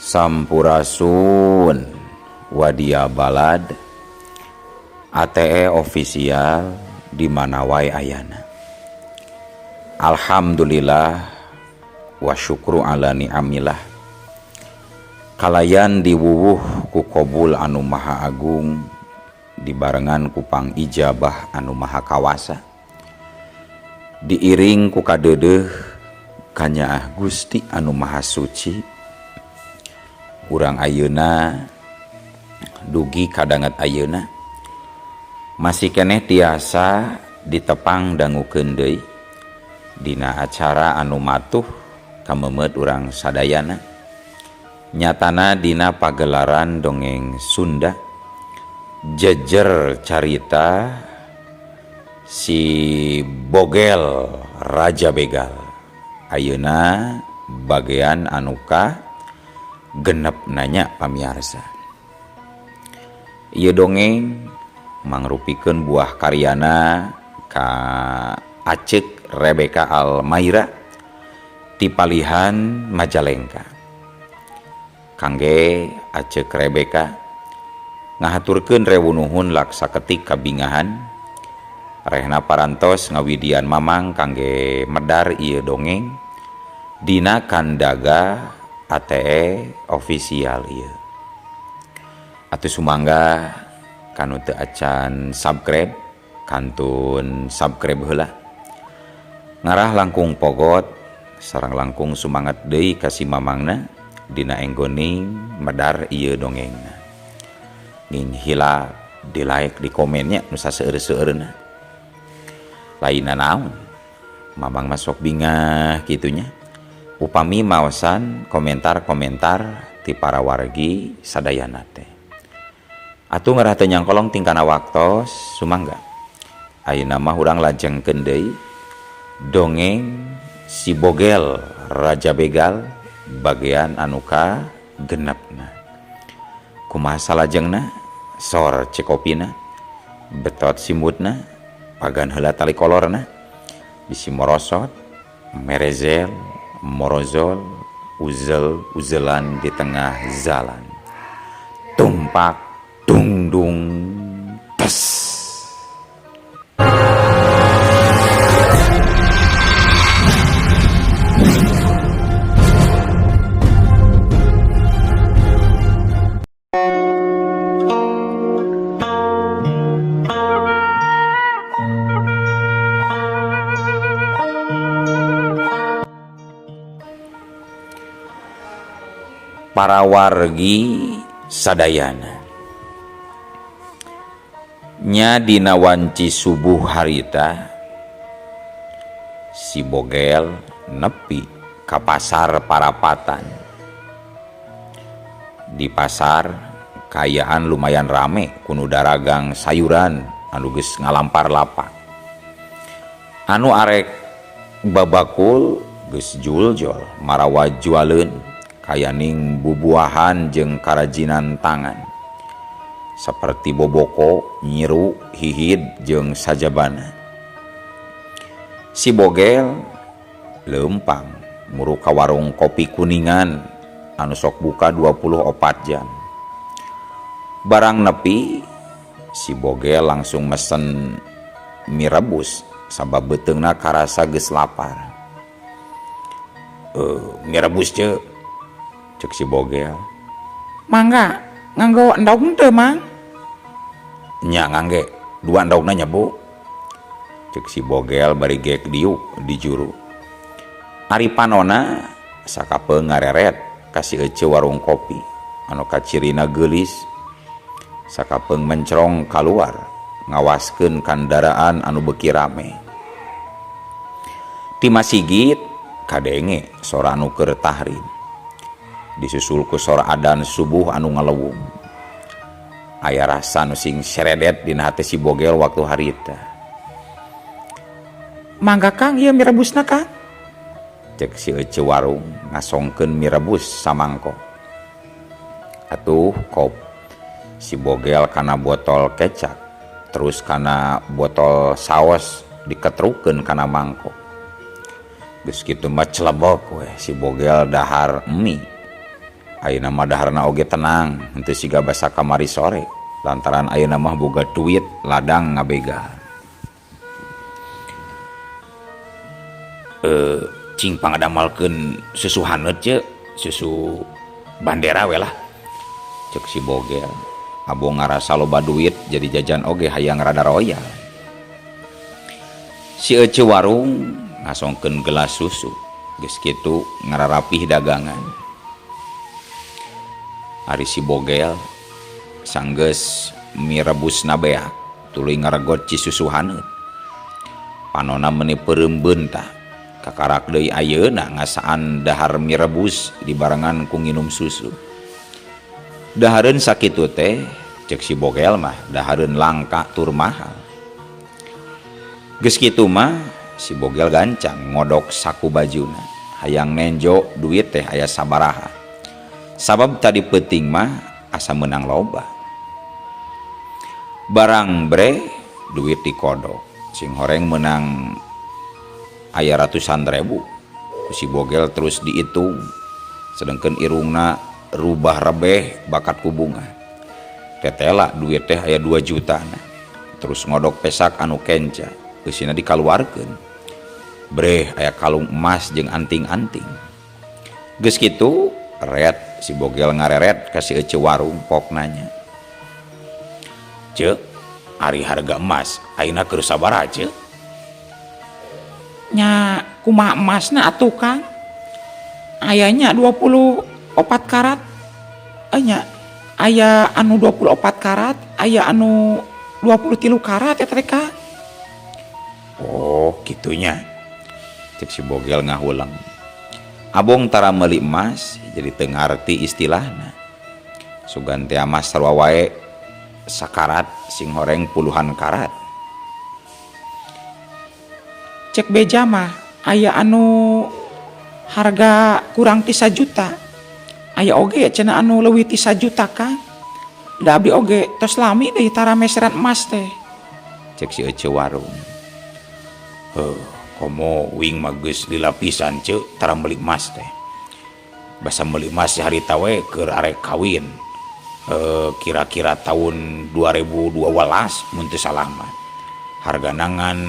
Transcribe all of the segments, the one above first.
Sampurasun Wadia Balad ATE official di mana wae ayana. Alhamdulillah wa syukru ala ni'amillah. Kalayan diwuwuh ku kobul anu maha agung dibarengan ku pangijabah anu maha kawasa. Diiring ku kadeudeuh kanyaah Gusti anu maha suci. Urang ayeuna dugi kadanget ayeuna masih keneh tiasa ditepang dangukeun deui dina acara anu matuh kamemeut urang sadayana nyatana dina pagelaran dongeng Sunda jejer carita si Bogel Raja Begal ayeuna bagian anu ka genep nanya pamiarsa. Ieu dongeng mangrupikeun buah karyana ka Acek Rebecca Almaira ti palihan Majalengka. Kangge Acek Rebecca ngahaturkeun rewu nuhun laksa ketik kabingahan rehna parantos ngawidian mamang kangge medar ieu dongeng dina kandaga ATE official ieu. Atuh sumangga kanu teu acan subscribe kantun subscribe heula. Ngarah langkung pogot sareng langkung sumangat deui ka si mamangna dina enggoning medar ieu dongengna. Nging hilap di like di komennya nu saseueur-seueurna. Lainna naon? Mamang mah sok bingah kitunya. Upami maosan komentar-komentar ti para wargi sadayana teh. Atuh ngarah teu nyangkolong tingkana waktos sumangga. Ayeuna mah urang lajengkeun deui dongeng si Bogel Raja Begal bagian anu ka genepna. Kumaha salajengna? Sor cekopina, betot simutna, pagan heula tali kolorna, bisi morosot, merezel, morozol, uzel uzelan di tengah jalan. Tumpak dungdung tes. Para wargi sadayana nya dina wanci subuh harita si Bogel nepi ka pasar Parapatan. Di pasar kaayaan lumayan rame ku nu daragang sayuran anu geus ngalampar lapak. Anu arek babakul geus juljol marawa jualeun kayaning bubuahan jeung karajinan tangan seperti boboko, nyiru, hihid jeung sajabana. Si Bogel leumpang muru ka warung kopi Kuningan anu sok buka 24 jam. Barang nepi si Bogel langsung mesen mie rebus sabab beuteungna karasa geus lapar. Mie rebus ceu, cek si Bogel. Mangga nganggo endog teu mang? Nya ngangge dua endogna nya bu, cek si Bogel bari gek diuk di juru. Ari panona sakapeung ngareret ka si ece warung kopi anu kacirina geulis. Sakapeung mencrong kaluar ngawaskeun kandaraan anu beuki rame. Ti masigit kadenge sora anu keur tahrim, disusul ku sora adan subuh anu ngalewung. Aya rasa nu sing seredet dina hate si Bogel waktu harita. Mangga Kang, ieu mie rebusna Kang, cek si ece warung ngasongkeun mie rebus samangkok. Atuh kop si Bogel kana botol kecap, terus kana botol saos diketrukeun kana mangkok. Geus kitu mah celebok we si Bogel dahar mie. Ayeuna mah daharna oge tenang, henteu siga basa kamari sore, lantaran ayeuna mah boga duit ladang ngabegal. Cing pangadamalkeun susu haneut ce, susu bandera we lah. Cek si Bogel. Abong ngarasa loba duit jadi jajan oge hayang rada royal. Si Ece warung ngasongkeun gelas susu, geus kitu ngararapih dagangan. Ari si Bogel sanggeus mie rebusna beak, tuluy ngaregot ci susu haneut. Panona meuni peureum tah. Kakarak deui ayeuna ngasaan dahar mie rebus dibarengan ku nginum susu. Dahareun sakitu teh cek si Bogel mah dahareun langka tur mahal. Geus kitu mah si Bogel gancang ngodok saku bajuna, hayang nenjo duit teh aya sabaraha. Sabab tadi peuting mah asa meunang loba. Barang bre duit dikodok, sing horeng meunang aya ratusan ribu. Si Bogel terus dihitung, sedengkeun irungna rubah rebeh bakat ku bunga. Tetela duit teh aya 2 juta. Terus ngodok pesak anu kenca, eusina dikaluarkeun. Breh aya kalung emas jeung anting-anting. Geus kitu ret si Bogel ngareret ka si Ece warung pok nanya. Ceuk, ari harga emas ayeuna keur sabaraha ceuk? Nya kumaha emasna atuh Kang? Ayanya 24 karat. Nya aya anu 24 karat, aya anu 23 karat eta teh Kang. Oh, kitunya. Cek si Bogel ngahuleng. Abong tara meuli emas jadi teu ngarti istilahna. Sugan teh emas sarua wae sakarat sing horeng puluhan karat. Cek beja mah aya anu harga kurang ti sajuta. Aya oge cenah anu leuwih ti sajuta Kang. Da abdi oge tos lami deui tara meseran emas teh. Cek si Ece warung. Heuh, komo wing mah geus lila pisan ceuk tara meuli emas teh. Basa meuli emas harita we keur arek kawin. Kira-kira tahun 2012 mun teu salah mah. Hargana ngan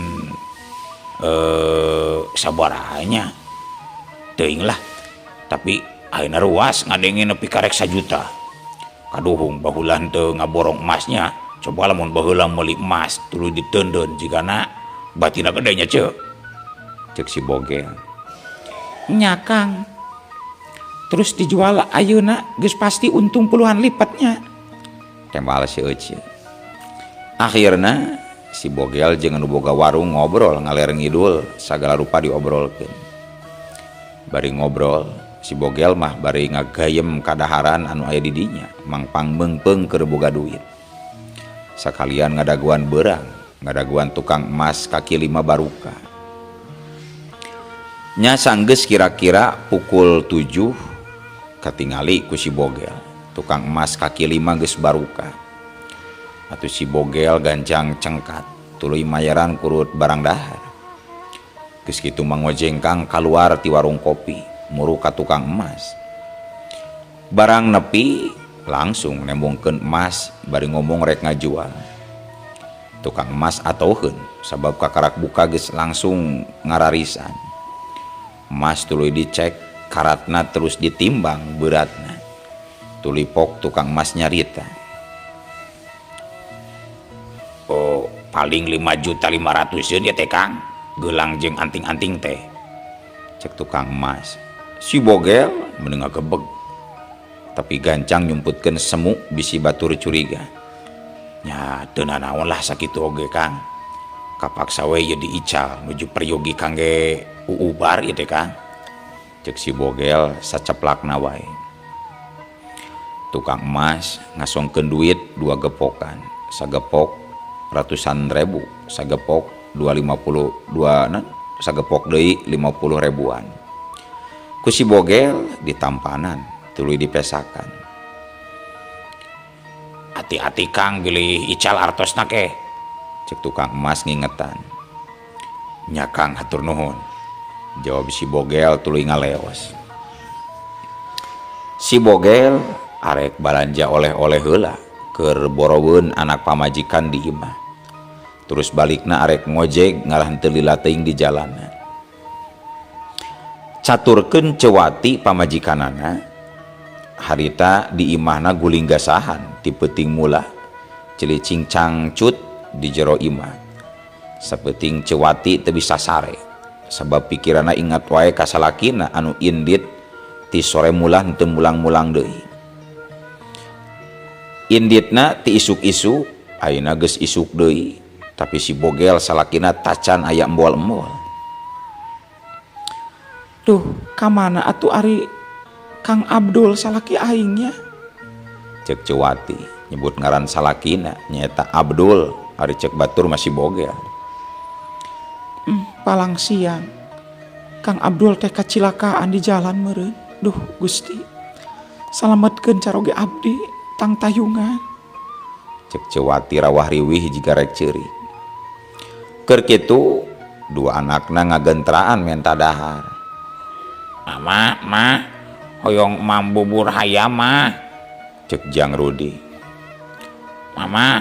sabarahanya teuing lah, tapi ayeuna ruas ngadenge nepi karek sajuta. Kaduhung baheula teu ngaborong emasnya, coba lamun baheula meuli emas tuluy diteundeun jigana batina gede nya ceuk. Cek si Bogel. Nya Kang. Terus dijual ayeuna geus pasti untung puluhan lipatnya. Tembal si Ece. Akhirna si Bogel jeung anu boga warung ngobrol ngaler ngidul sagala rupa diobrolkeun. Bari ngobrol si Bogel mah bari ngagayem kadaharan anu aya di dinya, mangpang meungpeung keur boga duit. Sakalian ngadaguan beurang, ngadaguan tukang emas kaki lima baruka. Nya sanggeus kira-kira pukul 7 katingali ku si Bogel, tukang emas kaki lima geus baruka. Atuh si Bogel gancang cengkat, tuluy mayaran kurut barang dahar. Geus kitu mah ngojengkang kaluar ti warung kopi, muru ka tukang emas. Barang nepi langsung nembongkeun emas bari ngomong rek ngajual. Tukang emas atoheun sabab kakarak buka geus langsung ngararisan. Emas tuluy dicek, karatna terus ditimbang beratna. Tuluy pok tukang emas nyarita. Oh, paling 5.500.000 ya teh Kang, gelang jeung anting-anting teh. Cek tukang emas. Si Bogel mending ngagebeg. Tapi gancang nyumputkeun semu bisi batur curiga. Nya teu nanaon lah sakitu oge Kang. Kapaksa we ieu diical nuju peryogi kangge uubar ieu teh Kang. Cek si Bogel saceplakna wae. Tukang emas ngasongkeun duit 2 gepokan, sagepok ratusan ribu, sagepok dua lima puluh dua, nah, sagepok deui 50 ribuan. Ku si Bogel ditampanan, tuluy dipesakan. Hati-hati Kang bilih ical artosna ke. Cek tukang emas ngingetan. Nya Kang hatur nuhun. Jawab si Bogel tuluy ngaleos. Si Bogel arek balanja oleh-oleh heula keur boroweun anak pamajikan di imah. Terus balikna arek ngojek ngalah henteu lila teuing di jalanan. Caturkeun Ceu Wati pamajikanana harita di imahna guling gasahan ti peuting mula celicing cangcut di jero imah. Sapeuting Ceu Wati teu bisa sare sabab pikiranna ingat wae ka salakina anu indit ti sore mula henteu mulang-mulang deui. Inditna ti isuk-isuk ayeuna geus isuk deui tapi si Bogel salakina tacan aya embol-embol. Duh, kamana atuh ari Kang Abdul salaki aingnya? Cek Ceu Wati nyebut ngaran salakina nyaeta Abdul ari cek batur masih Bogel. Palang siang Kang Abdul teh kacilakaan di jalan meureun. Duh Gusti, salametkeun caroge abdi tang tayungan. Cek Ceu Wati rawah riwih jiga rek ceurik. Keur kitu dua anakna ngagentraan menta dahar. Mama, ma, hoyong mam bubur hayam mah. Cek Jang Rudi. Mama,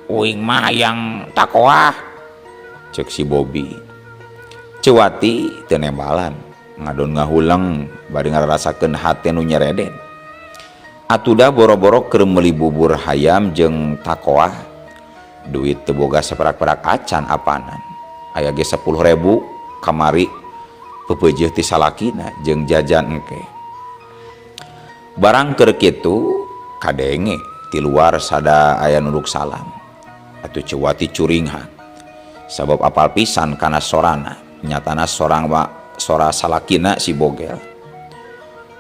uing mah hayang takoah. Cek si Bobi. Ceu Wati teu nembalan, ngadon ngahuleng bari ngarasakeun hate nu nyereden. Atuda boro-boro keur meuli bubur hayam jeung takoah, duit teu boga saperak-perak acan apanan. Aya ge 10.000 kamari pepeujeuh ti salakina jeung jajan engke. Barang keur kitu kadenge ti luar sada aya nunduk salam. Atuh Ceu Wati curinghak sabab apal pisan kana sorana, nyatana sorang wa sora salakina si Bogel.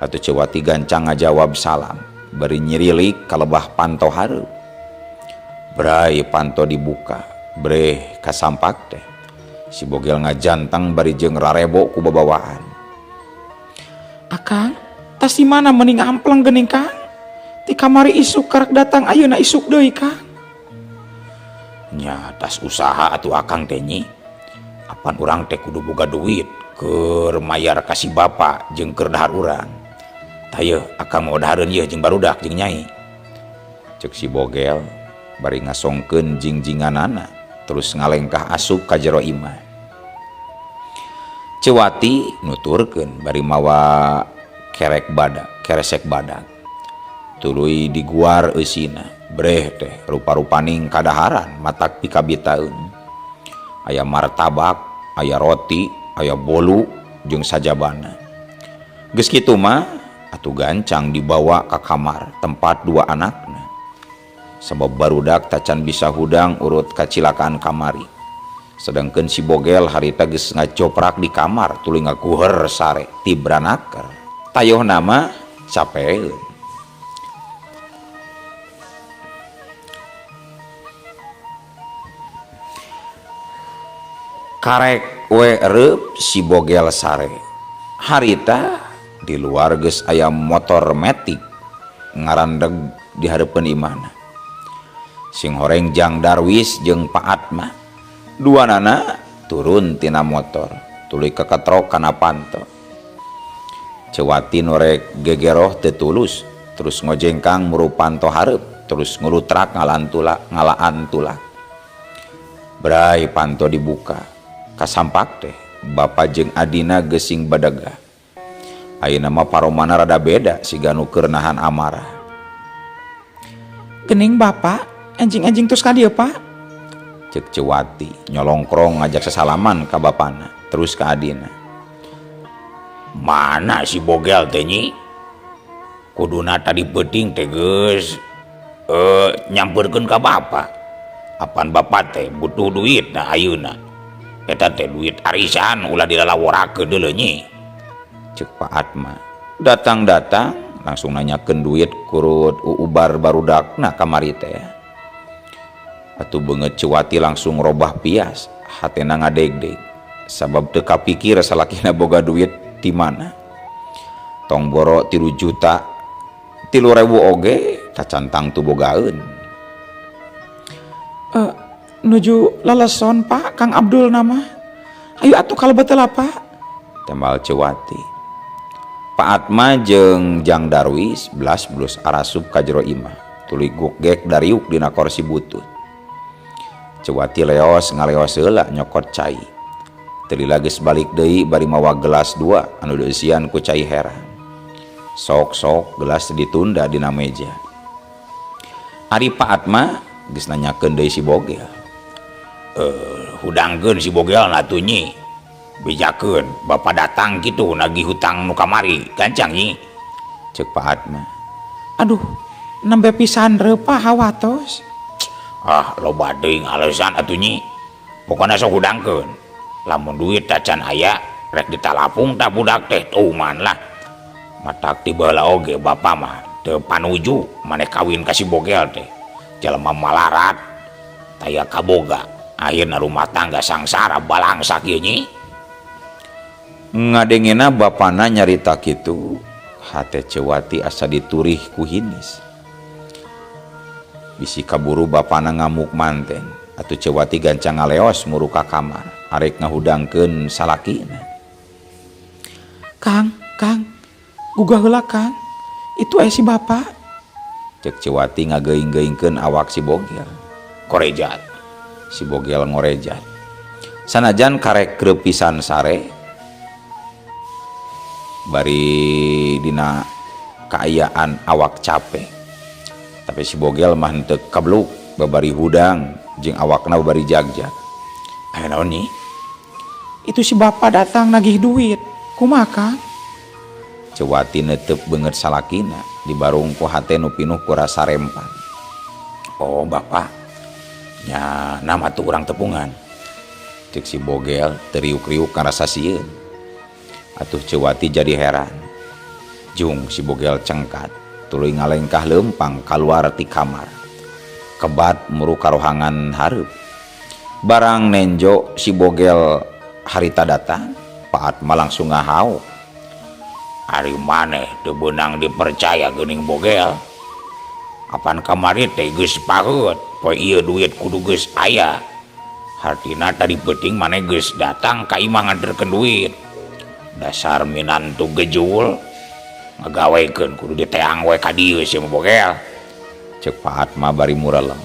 Atuh Ceu Wati gancang ngajawab salam bari nyirilik kalebah panto hareup. Bray panto dibuka, breh kasampak teh. Si Bogel ngajantang bari jeung rarebo ku babawaan. Akang, tas di mana mending ampleng geuning Kang? Ti kamari isuk karak datang ayeuna isuk deui Kang. Nya tas usaha atuh akang teh nyi. Apan urang teh kudu boga duit keur mayar ka si bapa jeung keur dahar urang. Tah yeuh akang mau dahareun yeuh jeung barudak jeung nyai. Ceuk si Bogel bari ngasongkeun jingjinganana terus ngalengkah asup ka jero imah. Ceu Wati nuturkeun bari mawa kerek badak, keresek badak. Tuluy diguar eusina, breh teh rupa-rupaning kadaharan matak pikabitaeun. Aya martabak, aya roti, aya bolu jeung sajabana. Geus kitu mah atuh gancang dibawa ka kamar tempat dua anakna. Sabab barudak tacan bisa hudang urut kacilakaan kamari. Sedangkeun si Bogel harita geus ngacoprak di kamar tuluy ngaguher sare tibranaker. Tayoh nama capeun. Karek we reup si Bogel sare. Harita di luar geus aya motor metik ngarandeg di hareupeun imahna. Sing horeng Jang Darwis jeung Pak Atma. Dua nana turun tina motor tuluy keketrok kana panto. Ceu Wati norek gegeroh teu tulus terus ngojengkang muru panto hareup terus ngulutrak ngalaan tulak. Bray panto dibuka kasampak teh bapa jeung adina geusing badegah. Ayeuna mah paromana rada beda siga nu keur nahan amarah. Gening bapa, enjing-enjing terus ka dieu Pak. Ceuk Ceu Wati nyolongkrong ngajak sesalaman ka bapana terus ka adina. Mana si Bogel teh nyi? Kuduna tadi peuting teh geus nyamperkeun ka bapa. Apan bapa teh butuh duit na ayeuna. Eta teh duit arisan ulah dilalaworakeun deuleu nyi. Ceuk Pak Atma. Datang-datang langsung nanyakeun duit kurut uubar barudakna kamari teh. Atuh beungeut Ceu Wati langsung robah pias, hatena ngadegdeg. Sabab teu kapikir salakina boga duit ti mana. Tong boro 3 juta, 3.000 oge kacantang tu bogaeun. Nuju leleson Pak Kang Abdul nama. Ayo atuh kalebet heula Pak. Tembal Ceu Wati. Pak Atma jeung Jang Darwis blas blus arasup ka jero imah tuluy gugek dariuk dina korsi butut. Ceu Wati leos ngaleos heula nyokot cai. Teu lila geus balik deui bari mawa gelas dua anu dieusian ku cai herang. Sok-sok gelas ditunda dina meja. Ari Pak Atma geus nanyakeun deui si Bogel. Hudangkeun si Bogel atuh nyi. Bejakeun bapa datang kitu nagih hutang nu kamari gancang nyi. Ceuk Pak Atma. Aduh, nembe pisan reupah hawatos. Ah, loba teuing alesan atuh nyi. Pokona sok hudangkeun. Lamun duit tacan aya rek ditalapung tah budak teh tuman lah. Matak ti baheula oge bapa mah teu panuju maneh kawin ka si Bogel teh. Jelema malarat taya kaboga. Akhirna rumah tangga sangsara balangsak ieu nyi. Ngadengena bapana nyarita kitu, hate Ceu Wati asa diturih ku hinis. Bisi kaburu bapana ngamuk manten, atuh Ceu Wati gancang ngaleos muru ka kamar, arek ngahudangkeun salakina. Kang, Kang, gugah heula Kang. Itu aya si bapa. Ceuk Ceu Wati ngageuing-geuingkeun awak si Bogel. Korejat. Si Bogel ngorejat. Sanajan karek kreup pisan sare, bari dina kaayaan awak capek. Tapi si Bogel mah henteu kabluk, babari hudang jeung awakna babari jagjag. Aya naon nyi? Itu si bapa datang nagih duit. Kumaha Kang? Ceu Wati neuteup beungeut salakina dibarung ku hate nu pinuh ku rasa rempan. Oh bapa, nya nama tuh urang tepungan. Ceuk si Bogel teriuk-riuk ngarasa sieun. Atuh Ceu Wati jadi heran. Jung si Bogel cengkat, tuluy ngalengkah leumpang kaluar ti kamar. Kebat muru karohangan hareup. Barang nenjo si Bogel harita datang, Pak Atma langsung ngahau. Ari maneh teu beunang dipercaya geuning Bogel. Apan kamari teh geus paheut, poe ieu duit kudu geus aya. Hartina tadi peuting maneh geus datang ka imah nganterkeun duit. Dasar minantu gejul ngagawekeun kudu diteang we ka dieu si Bogel. Ceuk Pak Atma bari murelem.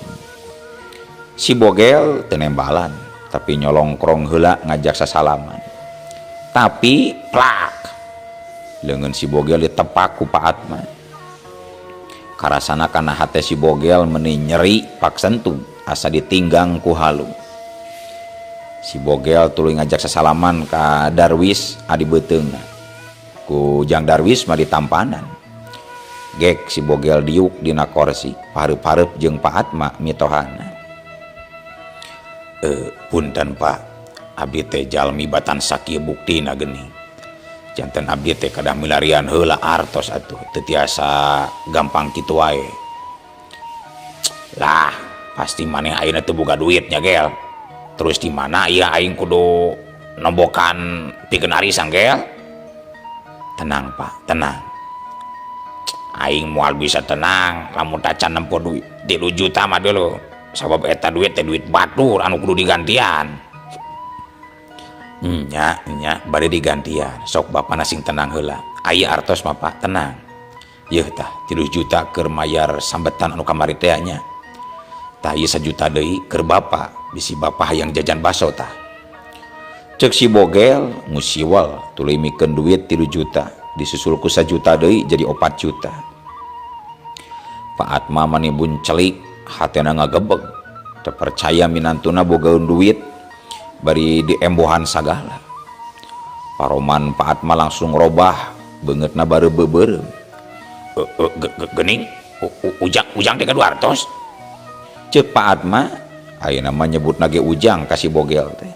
Si Bogel teu nembalan, tapi nyolongkrong heula ngajak sasalaman. Tapi plak leungeun si Bogel ditepak ku Pak Atma. Karasana kana hate si Bogel meuni nyeri pak sentuh asa ditinggang ku halu. Si Bogel tuluy ngajak sasalaman ka Darwis adi beuteungna. Ku Jang Darwis mah ditampanan. Gek si Bogel diuk dina korsi, pareup-pareup jeung Pak Atma mitohana. Punten Pak, abdi teh jalmi batan sakieu buktina geuning. Janten abdi teh kadah milarian heula artos atuh, teu tiasa gampang kitu wae. Lah, pasti maneh ayeuna teu boga duit nya Gel. Terus di mana ieu aing kudu nombokan pikeun arisan Gel? Tenang Pak, tenang. Aing moal bisa tenang lamun tacan nempo duit 3 juta mah dulu. Sabab eta duit teh duit batur anu kudu digantian. Nya, nya bade digantian. Sok bapana sing tenang heula. Aya artos mah Pak, tenang. Yeuh tah 3 juta keur mayar sambetan anu kamari teh nya. Tah ieu 1 juta deui keur bapa, bisi bapa hayang jajan baso tah. Ceuk si Bogel ngusiwal tuluy mikeun duit 3 juta, disusul ku 1 juta deui jadi 4 juta. Pak Atma manibun celik, hatena ngagebeg, teu percaya minantuna bogaeun duit bari diembohan sagala. Paroman Pak Atma langsung robah, beungeutna bareubeubeureum. Geuning, ujang teh ka artos. Ceuk Pak Atma, ayeuna mah nyebutna ge ujang ka si Bogel teh.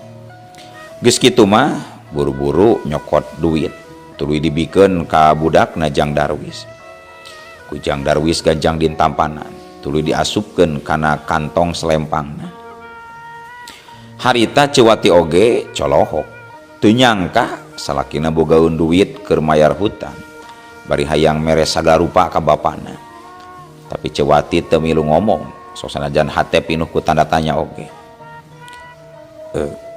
Geus kitu mah buru-buru nyokot duit, tuluy dibikeun ka budakna Jang Darwis. Ku Jang Darwis ganjang dintampanan, tuluy diasupkeun kana kantong selempangna. Harita Ceu Wati oge colohok, teu nyangka salakina bogaeun duit keur mayar hutang, bari hayang mere sagarupa ka bapana. Tapi Ceu Wati teu milu ngomong, sok sanajan hate pinuh ku tanda tanya oge.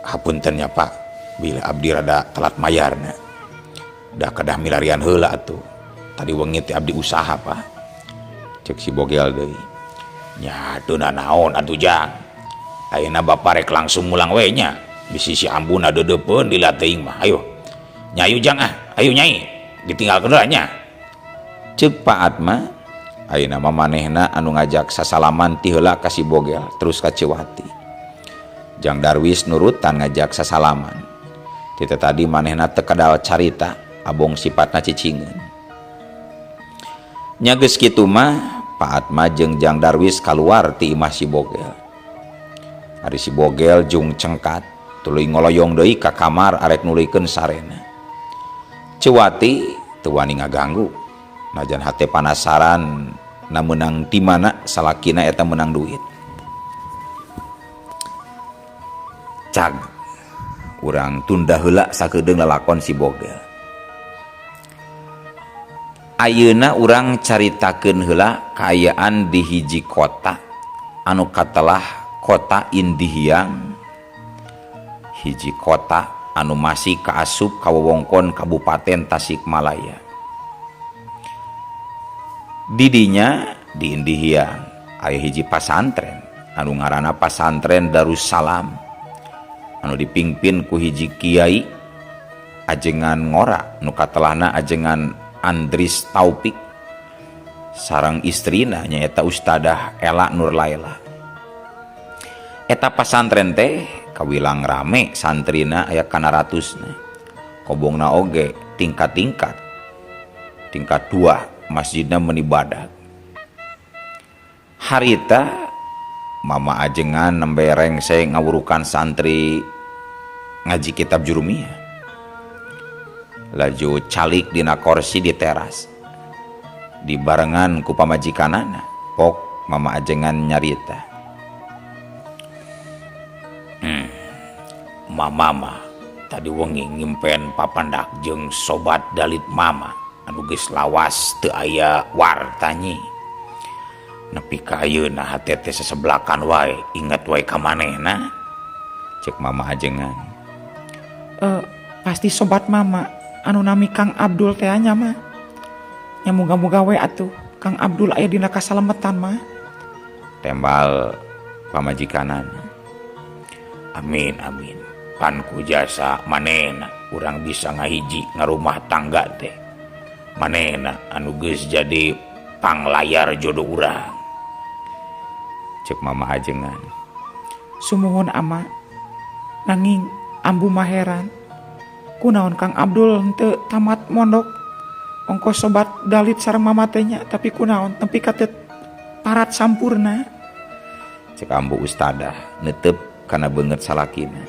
Hapunten nya Pak, bila abdi rada telat mayarna. Da kedah milarian heula atuh. Tadi wengi teh abdi usaha, Pak. Cek si Bogel deui. Nya teu nanaon atuh Jang. Ayeuna bapa rek langsung mulang we nya. Bisi si ambuna deudeupeun lila teuing mah. Ayo. Nyayu Jang ah. Ayo Nyai. Ditinggalkeun heula nya. Cek Pak Atma, ayeuna mah manehna anu ngajak sasalaman ti heula ka si Bogel terus ka Cewati. Jang Darwis nurutan ngajak sasalaman. Ti tadi manehna teu kadal carita, abong sifatna cicingeun. Nya geus kitu mah Pak Atma jeung Jang Darwis kaluar ti imah si Bogel. Ari si Bogel jung cengkat tuluy ngoloyong deui ka kamar arek nuluykeun sarena. Cewati teu wani ngaganggu. Najan hate panasaran na meunang ti mana salakina eta meunang duit. Cag urang tunda heula sakedeung lalakon si Bogel. Ayeuna urang caritakeun heula kaayaan di hiji kota anu katelah kota Indihiang. Hiji kota anu masih kaasup ka wewengkon Kabupaten Tasikmalaya. Didinya di Indihiang aya hiji pasantren anu ngaranna Pasantren Darussalam anu dipimpin ku hiji kiai ajengan ngora nu katelahna ajengan Andris Taufik sareng istrina nyaeta Ustadah Ela Nurlaila. Eta pasantren teh kawilang rame santrina aya kana ratusna. Kobongna oge tingkat-tingkat. Tingkat 2 masjidna meuni badag. Harita mama ajengan nembe rengse ngawurukan santri ngaji kitab Jurumiyah. Laju calik dina korsi di teras. Dibarengan ku pamajikanana, pok mama ajengan nyarita. Mama mah tadi wengi ngimpen papandak jeung sobat dalit mama anu geus lawas teu aya warta nyi. Nepi ka ayeuna hate teh sesebelakan wae, inget wae ka manehna. Cek mama ajengan. Pasti sobat mama anu nami Kang Abdul teh nya mah. Nya muga-muga we atuh Kang Abdul aya dina kasalametan mah. Tembal pamajikanana. Amin amin. Pan ku jasa manehna urang bisa ngahiji ngarumah tangga teh. Manehna anu geus jadi panglayar jodoh urang. Cek mama ajengan. Sumuhun ama. Nanging ambu mah heran. Kunaon Kang Abdul henteu tamat mondok. Ongko sobat dalit sareng mama teh nya, tapi kunaon tempi ka teu parat sampurna. Cek ambu ustadah netep kana beungeut salakina.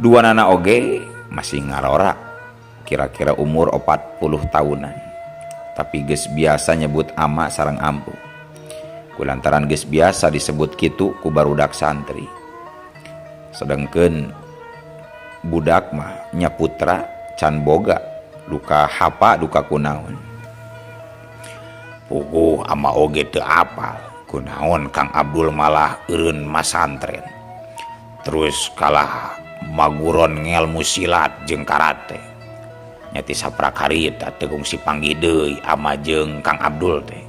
Dua nana oge masih ngarora, kira-kira umur 40 tahunan. Tapi geus biasa nyebut ama sareng ambu. Kulantaran geus biasa disebut kitu ku barudak santri. Sedengkeun budak mah nya putra can boga duka hapa duka kunaon. Puguh ama oge teu apal kunaon Kang Abdul malah eureun masantren. Terus kalah maguron ngelmu silat jeung karate. Nya ti saprak harita teu kungsi panggih deui ama jeung Kang Abdul teh.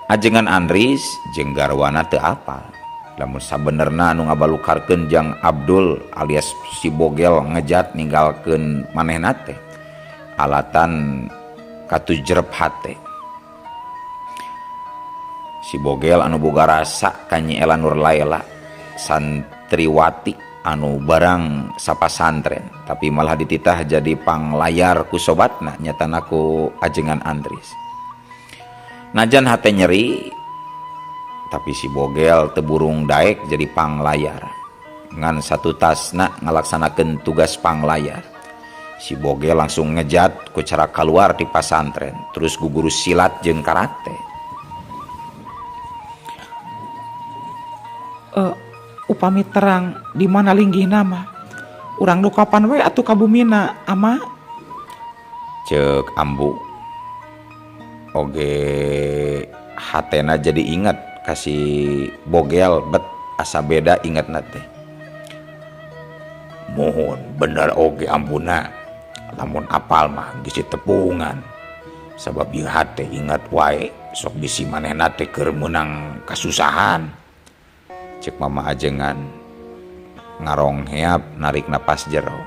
Ajengan Andris jeung garwana teu apal. Lamun sabenerna anu ngabalukarkeun Jang Abdul alias si Bogel ngejat ninggalkeun manehna teh alatan katujrep hate. Si Bogel anu boga rasa ka Nyi Ela Nurlaela santriwati anu barang sapasantren tapi malah dititah jadi panglayar ku sobatna nyatana ku ajengan Andris. Najan hate nyeri tapi si Bogel teu burung daek jadi panglayar. Ngan satu tasna ngalaksanakeun tugas panglayar. Si Bogel langsung ngejat ku cara kaluar di pasantren terus guguru silat jeung karate. Upami terang di mana linggihna mah urang nu kapan we atuh ka bumina ama? Ceuk ambu oge hatena jadi inget kasih Bogel bet asa beda ingetna teh. Muhun bener oge ambuna lamun apal mah geus ditepungan sabab ieu hate ingat wae sok bisi manehna teh keur meunang kasusahan. Cek Mama Ajengan ngarongheap narik napas jero.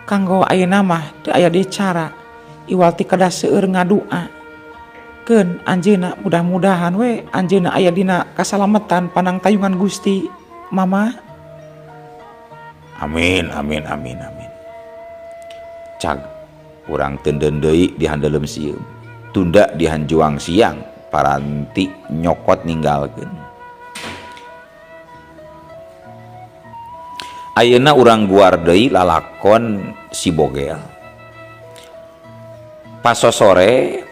Kanggo ayeuna mah teu aya deui cara iwal ti kedah seueur ngadua. Keun anjeunna mudah-mudahan we anjeunna aya dina kasalametan panangtayungan Gusti Mama. Amin amin amin amin. Cag urang teundeun deui di handeuleum sieum. Tunda di hanjuang siang paranti nyokot ninggalkeun. Ayeuna urang guar deui lalakon si Bogel. Pasosore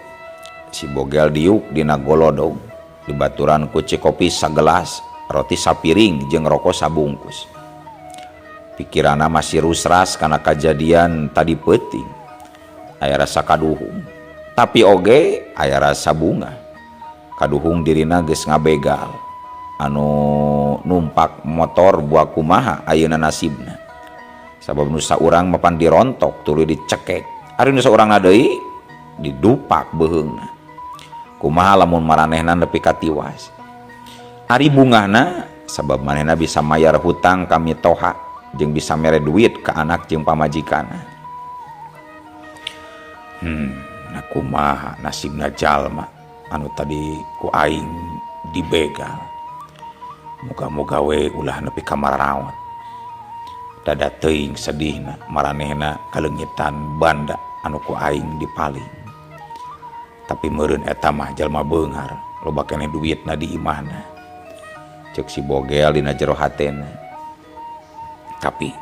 si Bogel diuk dina golodog dibaturan ku cikopi sagelas, roti sapiring jeung rokok sabungkus. Pikirana masih rusras kana kajadian tadi peuting. Aya rasa kaduhung, tapi oge aya rasa bunga. Kaduhung dirina geus ngabegal. Anu numpak motor buah kumaha ayeuna nasibna. Sabab nu saurang mapan dirontok tuluy dicekek. Ari nu saurangna deui didupak beuheungna. Kumaha lamun maranehna nepi ka tiwas. Ari bungahna sabab manehna bisa mayar hutang ka mitoha jeung bisa mere duit ka anak jeung pamajikanna. Nah kumaha nasibna jalma anu tadi ku aing dibegal. Muga-muga we ulah nepi ka mararaot. Dada teuing sedihna maranehna kaleungitan banda anu ku aing dipaling. Tapi meureun eta mah jalma beunghar, loba keneh duitna di imahna. Ceuk si Bogel dina jero hatena. Tapi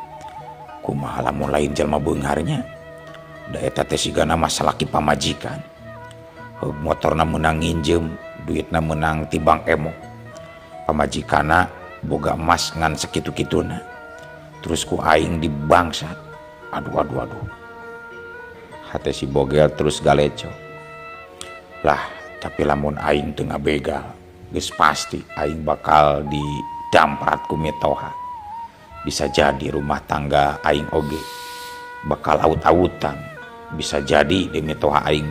kumaha lamun lain jalma beungharnya? Da eta teh sigana mah salaki pamajikan. Heug motorna meunang nginjem, duitna meunang ti bank emok. Pamajikanna boga emas ngan sakitu-kituna. Terus ku aing dibangsat. Aduh aduh aduh. Hate si Bogel terus galeco. Lah, tapi lamun aing teu ngabegal, geus pasti aing bakal didamprat ku mitoha. Bisa jadi rumah tangga aing oge bakal aut-autan. Bisa jadi di mitoha aing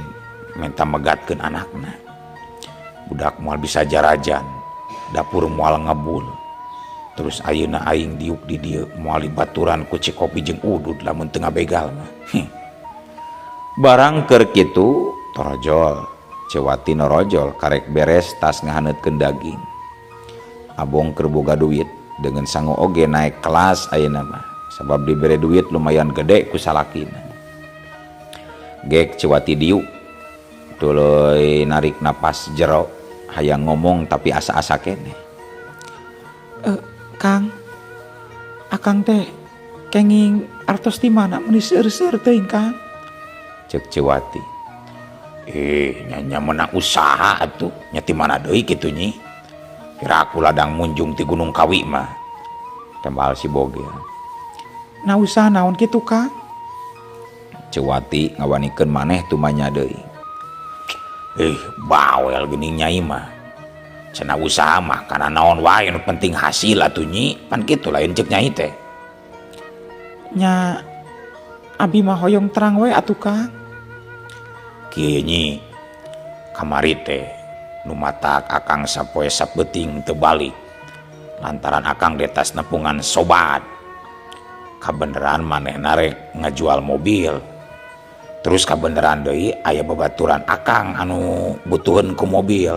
minta megatkeun anakna. Budak moal bisa jarajan, dapur moal ngebul. Terus ayeuna aing diuk di dieu moal dibaturan ku cikopi jeung udud lamun teu ngabegal mah. Barang keur kitu torojol, Cewati norojol karek beres tas ngahaneutkeun daging. Abong keur boga duit dengan sangu oge naik kelas ayeuna mah sabab dibere duit lumayan gede ku salakina. Gek Cewati diuk tuluy narik napas jero hayang ngomong tapi asa-asa keneh. Kang, akang teh kenging artos di mana meuni seueur-seueur teuing Kang? Ceuk Cewati. Nya menang usaha atuh, nya ti mana deui kitu nyi? Kira aku ladang munjung ti Gunung Kawi mah. Tembal si Bogel. Nah usaha naon kitu Kang? Cewati ngawanikeun maneh tumanya deui. Bawel geuning nyai mah. Cenah usaha mah kana naon wae nu penting hasil atuh nyi, pan kitu lain ceuk nyai teh. Nya abi mah hoyong terang we atuh Kang. Kieu nyi, kamari teh nu matak akang sapoe sapeuting teu balik lantaran akang detas nepungan sobat. Kabeneran manehna rek ngajual mobil. Terus kabeneran deui aya babaturan akang anu butuheun ku mobil.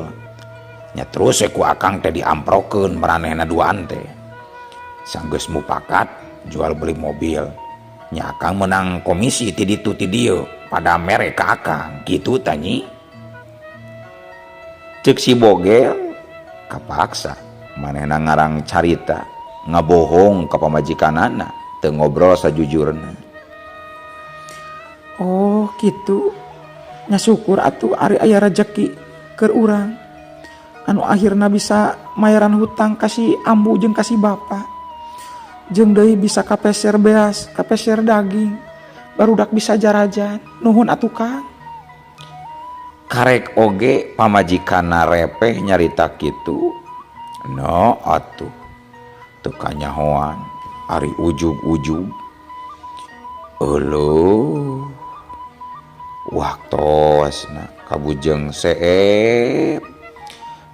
Nya terus we ku akang teh diamprokeun maranehna duaan teh. Sanggeus mupakat jual beli mobil. Nya akang menang komisi ti ditu ti dieu pada mere ka akang kitu tah nyi. Ceuk si Bogel kapaksa manehna ngarang carita ngabohong ka pamajikanana teu ngobrol sajujurna. Oh kitu, nya syukur atuh ari aya rejeki keur urang anu akhirna bisa mayaran hutang ka si ambu jeung ka si bapa. Jeung deui bisa kapeser beas, kapeser daging, barudak bisa jarajan. Nuhun atuh Kang. Karek oge pamajikanna repeh nyarita kitu. No atuh teu kanyahoan. Ari ujug-ujug euleuh waktosna kabujeng seep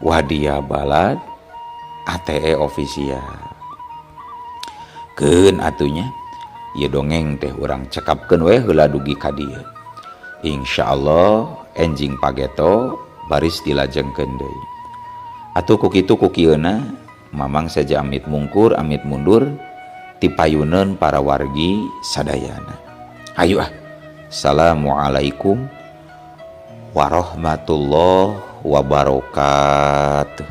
Wadia Balad ATE official. Keun atuh nya ieu dongeng teh urang cekapkeun we heula dugi ka dieu. Insyaallah enjing pageto baris dilajengkeun deui. Atuh ku kitu ku kieuna Mamang saja amit mungkur amit mundur tipayuneun para wargi sadayana. Ayo ah. Assalamualaikum warahmatullahi wabarakatuh.